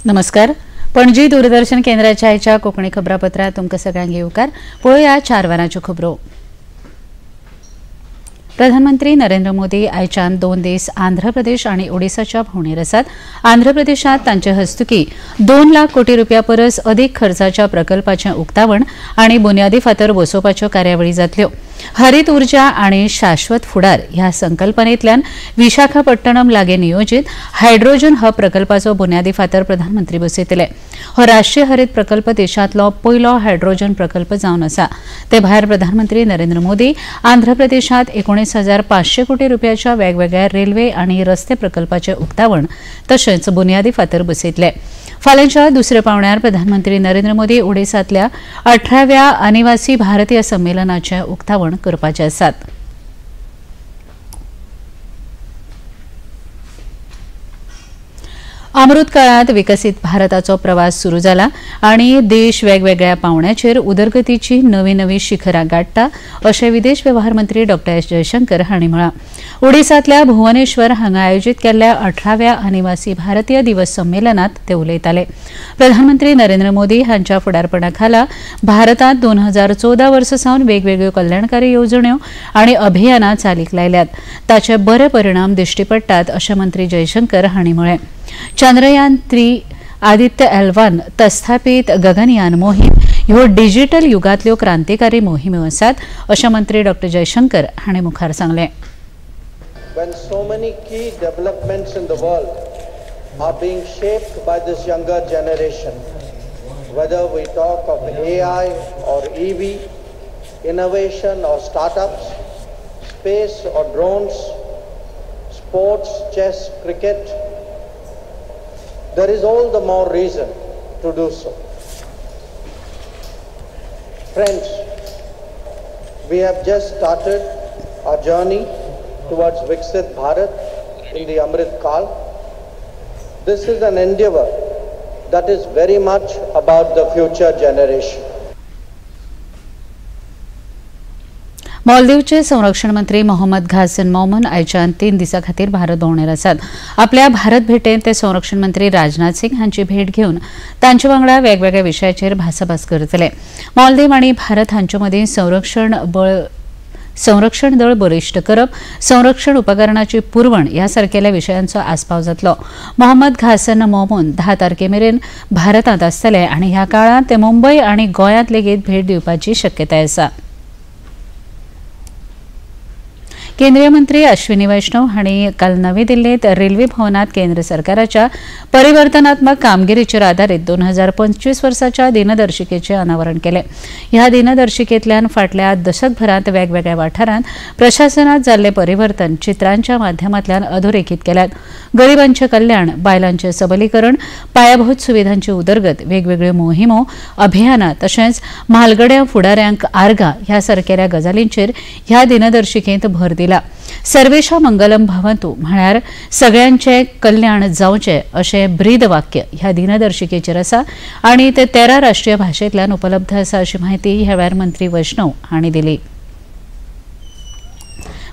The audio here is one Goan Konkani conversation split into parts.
नमस्कार, पणजी दूरदर्शन केंद्राच्या आयच्या कोंकणी खबरापत्रात तुमकां सगळ्यांक येवकार. पळोवया 4 वरांच्यो खबरो. प्रधानमंत्री नरेंद्र मोदी आयच्यान 2 दीस आंध्र प्रदेश आनी ओडिसाच्या भोंवडेर आसात. आंध्र प्रदेशात तांचे हस्तुकी 2 लाख कोटी रुपया परस अदीक खर्चाच्या प्रकल्पाचें उक्तावण आनी बुन्यादी फातर बसोवपाच्यो कार्यावळी जातल्यो. हरित ऊर्जा आनी शाश्वत फुडार ह्या संकल्पनेंतल्यान विशाखापट्टणम लागीं नियोजीत हायड्रोजन हब प्रकल्पाचो बुन्यादी फातर प्रधानमंत्री बसयतले. हो राष्ट्रीय हरित प्रकल्प देशांतलो पयलो हायड्रोजन प्रकल्प जावन आसा. ते भायर प्रधानमंत्री नरेंद्र मोदी आंध्र प्रदेशांत 19,500 कोटी रुपयाच्या वेगवेगळ्या रेल्वे आनी रस्ते प्रकल्पाचे उक्तावण तशेंच बुन्यादी फातर बसयतले. फाल्यांच्या दुसऱ्या पावण्यार प्रधानमंत्री नरेंद्र मोदी ओडिसांतल्या 18व्या अनिवासी भारतीय संमेलनाचें उक्तावण करपाचे आसात. अमृत काळात विकसीत भारताचो प्रवास सुरू जाला आनी देश वेगवेगळ्या पावण्याचेर उदरगतीची नवी नवी शिखरां गांठटा अशें विदेश व्यवहार मंत्री डॉ. एस जयशंकर हांणी म्हळां. ओडिसांतल्या भुवनेश्वर हांगा आयोजीत केल्ल्या 18व्या अनिवासी भारतीय दिवस संमेलनात ते उलयताले. प्रधानमंत्री नरेंद्र मोदी हांच्या फुडारपणा खाला भारतांत 2014 वर्सा सावन वेगवेगळ्यो कल्याणकारी येवजण्यो आनी अभियानां चालीक लायल्यात. ताचे बरे परिणाम दिश्टी पडटात अशें मंत्री जयशंकर हांणी म्हळें. चंद्रयान 3, आदित्य L1 तस्थापीत गगनयान मोहीम ह्यो डिजिटल युगांतल्यो क्रांतिकारी मोहिम्यो आसात अशें मंत्री डॉ. जयशंकर हांणी मुखार सांगलें. When so many key developments in the world are being shaped by this younger generation, whether we talk of AI or EV, innovation or startups, space or drones, sports, chess, cricket, there is all the more reason to do so. Friends, we have just started our journey towards Viksit Bharat in the Amrit Kaal. This is an endeavor that is very much about the future generation. मालदीवचे संरक्षण मंत्री मोहम्मद घासन मौमन आयच्यान 3 दिसां खातीर भारत भोंवडेर आसात. आपल्या भारत भेटेंत ते संरक्षण मंत्री राजनाथ सिंग हांची भेट घेवन तांचे वांगडा वेगवेगळ्या विशयाचेर भासाभास करतले. मालदीव आनी भारत हांचे मदीं संरक्षण दळ बळिश्ट करप, संरक्षण उपकरणाची पुरवण ह्या सारकेल्या विशयांचो आस्पाव जातलो. मोहम्मद घासन मौमून 10 तारखे मेरेन भारतांत आसतले आनी ह्या काळांत ते मुंबय आनी गोंयांत लेगीत भेट दिवपाची शक्यताय आसा. केंद्रीय मंत्री अश्विनी वैष्णव हांणी काल नवी दिल्लीत रेल्वे भवनात केंद्र सरकाराच्या परिवर्तनात्मक कामगिरीचेर आदारीत 2025 वर्साच्या दिनदर्शिकेचें अनावरण केलें. ह्या दिनदर्शिकेंतल्यान फाटल्या दशकभरांत वेगवेगळ्या वाठारांत प्रशासनात जाल्लें परिवर्तन चित्रांच्या माध्यमांतल्यान अधोरेखीत केल्यात. गरिबांचें कल्याण, बायलांचें सबलीकरण, पायाभूत सुविधांची उदरगत, वेगवेगळ्यो मोहिमो, अभियानां तशेंच म्हालगड्या फुडाऱ्यांक आर्गां ह्या सारकेल्या गजालींचेर ह्या दिनदर्शिकेंत भर दिला. सर्वेशा मंगलम भवंतु म्हळ्यार सगळ्यांचे कल्याण जावचें अशें ब्रीद वाक्य ह्या दिनदर्शिकेचेर आसा आनी ते 13 राष्ट्रीय भाशेंतल्यान उपलब्ध आसा अशी म्हायती ह्या वेळार मंत्री वैष्णव हांणी दिली.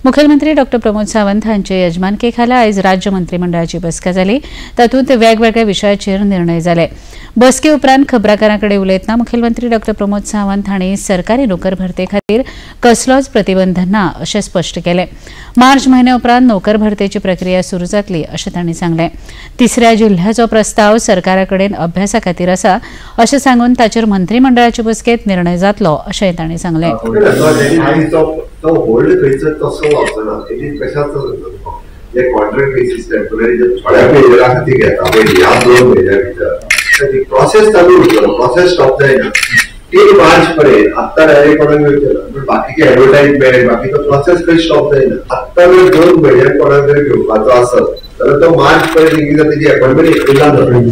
मुखेलमंत्री डॉ. प्रमोद सावंत हांचे यजमानके खाला आयज राज्य मंत्रिमंडळाची बसका जाली. तातूंत वेगवेगळ्या विशयाचेर निर्णय जाले. बसके उपरांत खबराकारां कडेन उलयतना मुखेलमंत्री डॉ. प्रमोद सावंत हांणी सरकारी नोकर भरते खातीर कसलोच प्रतिबंध ना अशें स्पश्ट केलें. मार्च म्हयन्या उपरांत नोकर भरतेची प्रक्रिया सुरू जातली अशें तांणी सांगलें. तिसऱ्या जिल्ह्याचो प्रस्ताव सरकारा कडेन अभ्यासा खातीर आसा अशें सांगून ताचेर मंत्रिमंडळाचे बसकेंत निर्णय जातलो अशेंय तांणी सांगलें. तो होल्ड खंयचो तसो वचना, it is कशाचो जे कॉन्ट्रॅक्ट बेसीस टेम्पररी जे थोड्या म्हयन्या खातीर घेता पळय ह्या 2 म्हयन्या भितर ती प्रोसेस चालू उरतलो, प्रोसेस स्टॉप जायना. 3 मार्च पर्यंत आत्तां डायरेक्ट कोणाक घेवचें ना, पूण बाकीचे एडवर्टायजमेंट बाकीचो प्रोसेस खंय स्टॉप जायना. आत्तां जर 2 म्हयन्याक कोणाक जर घेवपाचो आसत जाल्यार तो मार्च पर्यंत तेजी अपॉयंटमेंट एप्रिलान जातली,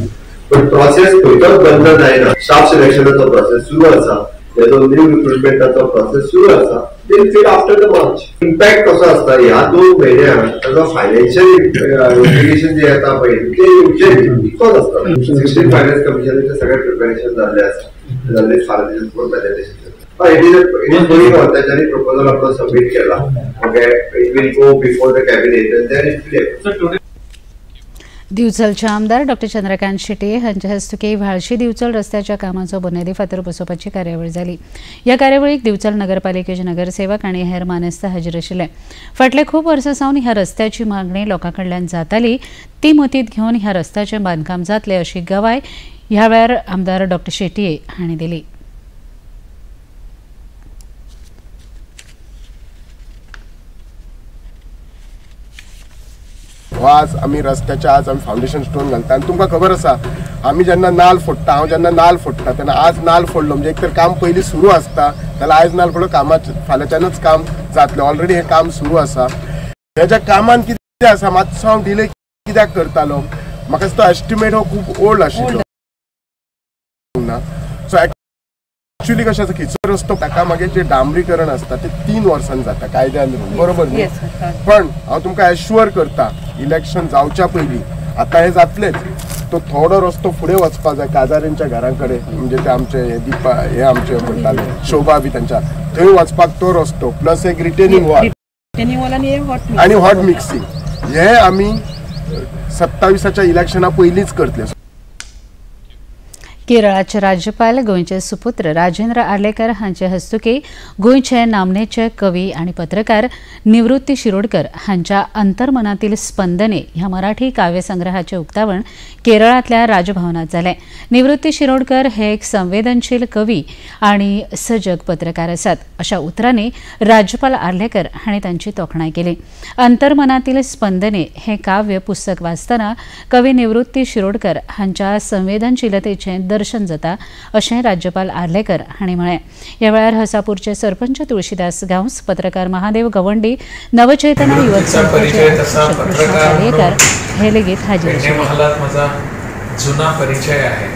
पूण प्रोसेस खंयचोच बंद जायना. स्टाफ सिलेक्शनाचो प्रोसेस सुरू आसा, तेजो न्यू रिक्रुटमेंटाचो प्रोसेस सुरू आसा. Then feel after the March. Impact कसो आसता ह्या 2 म्हयन्यांत ताजो फायनान्शियल इम्प्लिकेशन जे येता पळय ते येवचे इतकोच आसता. 16 फायनान्स कमिशनाचें सगळें प्रिपेरेशन जाल्लें आसा, जाल्लें फाल्यां presentation. It is going on. तांच्यांनी प्रपोजल आपलो सबमीट केला. Okay, it will go before the cabinet and then it will. दिवचलचे आमदार डॉ चंद्रकांत शेट्ये हांचे हस्तुकी व्हाळशी दिवचल रस्त्याच्या कामाचो बुन्यादी फातर बसोवपाची कार्यावळ जाली. ह्या कार्यावळीक दिवचल नगरपालिकेचे नगरसेवक आनी हेर मानेस्त हाजीर आशिल्ले. फाटले खूब वर्सां सावन ह्या रस्त्याची मागणी लोकां कडल्यान जाताली ती मतींत घेवन ह्या रस्त्याचें बांदकाम जातलें अशी गवाय ह्या वेळार आमदार डॉ शेट्ये हांणी दिली. आज आमी रस्त्याच्या आज आमी फावंडेशन स्टोन घालता आनी तुमकां खबर आसा आमी जेन्ना नाल फोडटा, हांव जेन्ना नाल फोडटा तेन्ना आज नाल फोडलो म्हणजे एक तर काम पयलीं सुरू आसता जाल्यार आयज नाल फोडलो कामाचें फाल्यांच्यानूच काम जातलें. ऑलरेडी हें काम सुरू आसा. हेज्या कामान कितें आसा मातसो हांव डिले कित्याक करतालो, म्हाका दिसता एस्टिमेट हो खूब ओल्ड आशिल्लो ना. सो एक्चुअली कशें आसा खिचो रस्तो ताका मागीर जें डांबरीकरण आसता तें 3 वर्सांनी जाता कायद्यान बरोबर न्ही. पण हांव तुमकां एश्युअर करता इलेक्शन जावच्या पयलीं आतां हें जातलेंच, तो थोडो रस्तो फुडें वचपा जाय काजाऱ्यांच्या घरां कडेन म्हणजे ते आमचे हे दीपा हे आमचे म्हणटाले शोभा बी तांच्या थंय वचपाक तो रस्तो प्लस एक रिटेनिंग वॉल आनी हॉट मिक्सिंग हे आमी 27 इलेक्शना पयलींच करतले. केरळाचे राज्यपाल गोंयचे सुपुत्र राजेंद्र आर्लेकर हांचे हस्तुकी गोंयचे नामनेचे कवी आनी पत्रकार निवृत्ती शिरोडकर हांच्या अंतर्मनातील स्पंदने ह्या मराठी काव्यसंग्रहाचे उक्तावण केरळांतल्या राजभवनात जालें. निवृत्ती शिरोडकर हे एक संवेदनशील कवी आनी सजग पत्रकार आसात अशा उतरांनी राज्यपाल आर्लेकर हांणी तांची तोखणाय केली. अंतर्मनातील स्पंदने हे काव्य पुस्तक वाचतना कवी निवृत्ती शिरोडकर हांच्या संवेदनशीलतेचें दर्शन जाता अशें राज्यपाल आर्लेकर हांणी म्हळें. ह्या वेळार हसापूरचे सरपंच तुळशीदास गांवस, पत्रकार महादेव गवंडी, नवचेतना युवक संस्थेचे कृष्ण पालयेकर हे लेगीत हाजीर आशिल्ले. माझा जुना परिचय आहे,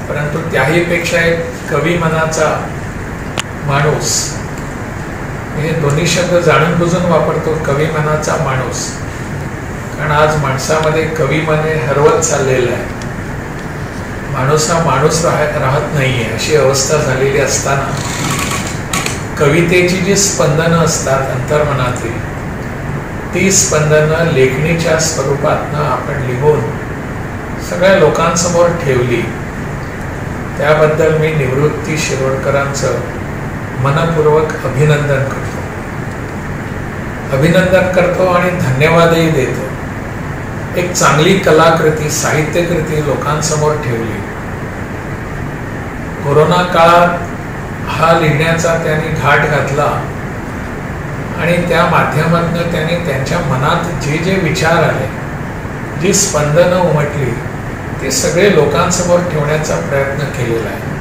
परंतु त्याही पेक्षा एक कवी मनाचा माणूस, हे दोन्ही शब्द जाणून बुजून वापरतो, कवी मनाचा माणूस, कारण आज माणसामध्ये कवी मन हे हरवत चाललेलं आहे. माणूस हा माणूस राहत नाही आहे अशी अवस्था झालेली असताना कवितेची जी स्पंदनं असतात अंतर्मनातली ती स्पंदनं लेखणीच्या स्वरूपातनं आपण लिहून सगळ्या लोकांसमोर ठेवली, त्याबद्दल मी निवृत्ती शिरोडकरांचं मनपूर्वक अभिनंदन करतो, अभिनंदन करतो आणि धन्यवादही देतो. एक चांगली कलाकृती, साहित्यकृती लोकांसमोर ठेवली. कोरोना काळात हा लिहिण्याचा त्यांनी घाट घातला आणि त्या माध्यमातून त्यांनी त्यांच्या मनात जे जे विचार आले, जी स्पंदनं उमटली ती सगळे लोकांसमोर ठेवण्याचा प्रयत्न केलेला आहे.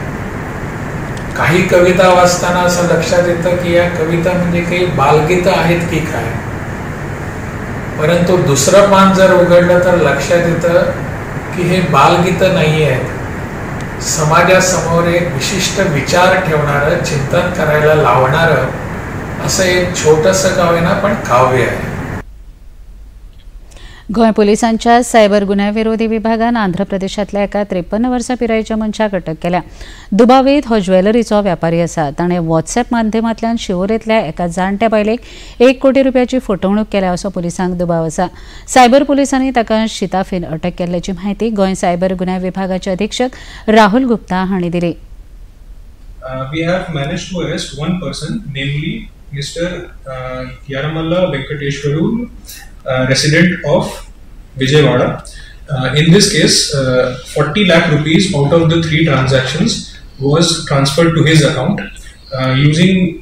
काही कविता वाचताना असं लक्षात येतं की या कविता म्हणजे काही बालगीतं आहेत की काय, परंतु दुसरं पान जर उघडलं तर लक्षात येतं की हे बालगीतं नाही आहेत, समाजासमोर एक विशिष्ट विचार ठेवणारं, चिंतन करायला लावणारं असं एक छोटंसं काव्य ना पण काव्य आहे. गोंय पोलिसांच्या सायबर गुन्ह्याविरोधी विभागान आंध्र प्रदेशांतल्या एका 53 वर्सां पिरायेच्या मनशाक अटक केल्या. दुबावीत हो ज्वेलरीचो व्यापारी आसा. ताणें व्हॉट्सएप माध्यमांतल्यान शिवोरेंतल्या एका जाणट्या बायलेक 1 कोटी रुपयाची फटवणूक केल्या असो पोलिसांक दुबाव आसा. सायबर पोलिसांनी ताका शिताफीन अटक केल्ल्याची म्हायती गोंय सायबर गुन्यांव विभागाचे अधीक्षक राहुल गुप्ता हांणी दिली. We have managed to arrest one person, namely Mr. Yaramalla Venkateshwaru, resident of Vijayawada. In this case, 40 lakh rupees out of the 3 transactions was transferred to his account. Using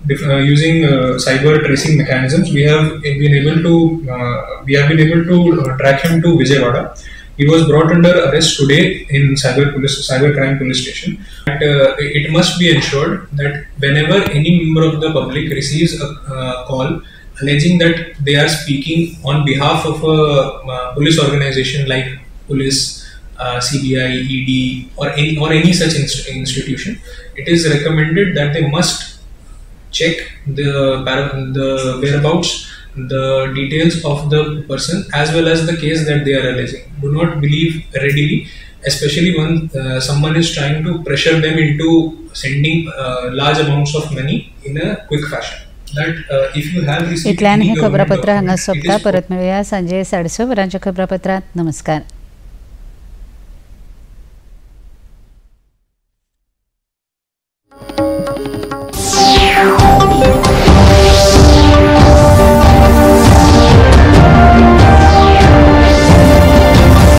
cyber tracing mechanisms, we have been able to track him to Vijayawada. He was brought under arrest today in cyber crime police station. But, it must be ensured that whenever any member of the public receives a call alleging that they are speaking on behalf of a police organization like police, CBI, ED, or any such institution, it is recommended that they must check the whereabouts, the details of the person as well as the case that they are alleging. Do not believe readily, especially when someone is trying to pressure them into sending large amounts of money in a quick fashion. that if you have received इतल्यान any हें government खबरापत्र हांगा document, it सोंपता. is परत मेळुया सांजे 6:30 वरांच्या खबरापत्रांत. नमस्कार.